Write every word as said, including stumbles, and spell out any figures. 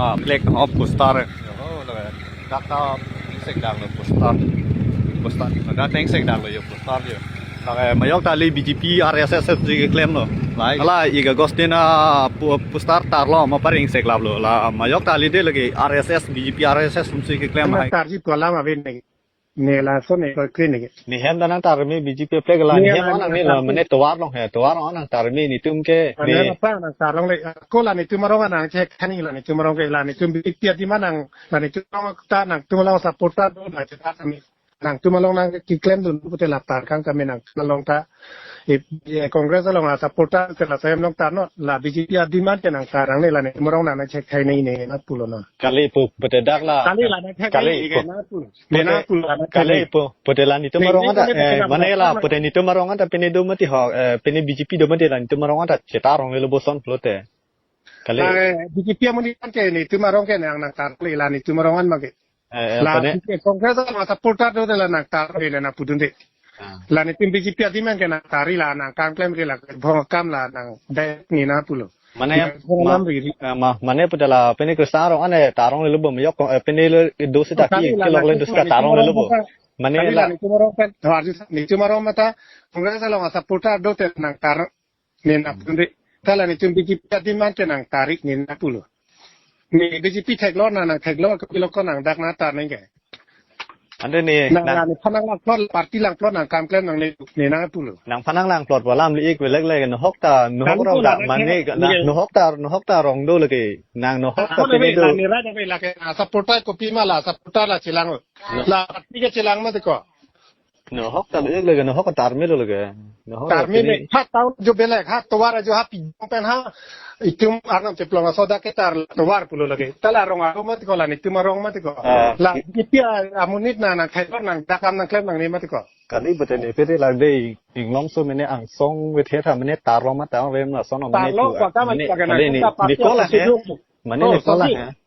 Ah, flag of poster. Oh, lo. Dak ta ingsek dak lo poster. Poster. Dak ta ingsek dak lo yo poster yo. Dak, eh, majok ta kali B J P R S S si keklem lo. Lai. Hala ik August din a po-, poster tarlo ma pari ingsek lap lo. La majok ta kali de lagi R S S, B J P R S S si keklem. Ana hai. Tarji polam abin neng. Ne lason ne ko kri ne. Ne hem ta nangtarme B J P flag la, ne ne hem la, anang ne ne la, la. Mane tovar along he, tovar along nangtarme netum ke, mane ne la pa nangtar longle, ko la netum arong nangchek kani la netum arong ke la netum B J P a-demand nang, la netum arong ta nangtum along support ta do la cheta kami. Nangtum along nangkeklem dun pute la tar kang kami nangtum along ta. I, i, Congress along a-support ta ke la sem along ta no, la B J P a-demand ke nangtar nangne la netum arong nangchek khai ne ne na pulo no. Kali pu, pute dak la. Kali la nangchek kali ne pu. Ne na pulo. Pute, ne na pulo la nangchek kali ne. Pu, pute la netum arong anta, ne, ne, eh, ne, mane ne, la, ne, pute netum arong anta pine do mati ho, eh, pine B J P do mati la netum arong anta chetar longle lo boson pulote. Kali. Ah, eh, B J P amonit ke netum arong ke nang nangtar le la netum arong an ma ke. Eh, eh, la, pune. Congress a-supporter do de la nangtar le la nangpudunde. Ah. La netum B J P a-demand ke nangtar le la nangkangklem le la bhong kam la nang de ne na pulo. Mane, bhong ma-, lam ri ri. Eh, ma-, mane pute la pine Krishna arong anta tar longle lo bo majok, eh, pine le do seta ki, kali la kelok le nang do seta netum tar longle lo arong bo. Mane kali la la netum arong pen, harju netum arong mata Congress along a-supporter do te nangtar ne na pulo. Ta la netum B J P a-demand ke nangtar ne na pulo. Ne B J P theklong na nangtheklong ke pilo ko nang dak nangtar neng ke. Ante ne nang na, na ne phan nanglang plot, party lang plot nangkangklem nangne ne na pulo. Nang phan nanglang plot po alam le ik belek le nohok ta, nohok kali rong ko ta, la mane ne, na, ne. Nohok ta, nohok ta rong do lagi. Nang nohok ta, ah, pine ne do. La ne ra da la ke, ah, supporter kopima la, supporter la chelang. No. La party ke chelang mati ko. Nohok ta lege lege, nohok tarme lo lege. Nohok tarme pine. Me ha town jo belek, ha tovar jo ha pijong pen ha. Itum arnam cheplong aso dak ke tar tovar pulo lege. Ta la rong arong mati ko la netum arong mati ko. Ah. La B J P amonit na nangkhai nang dak kam nangklem nangne mati ko. Kali pute ne pete la de inglong so mane angsong vethe tha mane tarlo mata rem lason mane tarlo tu, kota mane mati ko na kali ne, ta party ne ko la aso he. Mane oh, ne ko la sorry. He.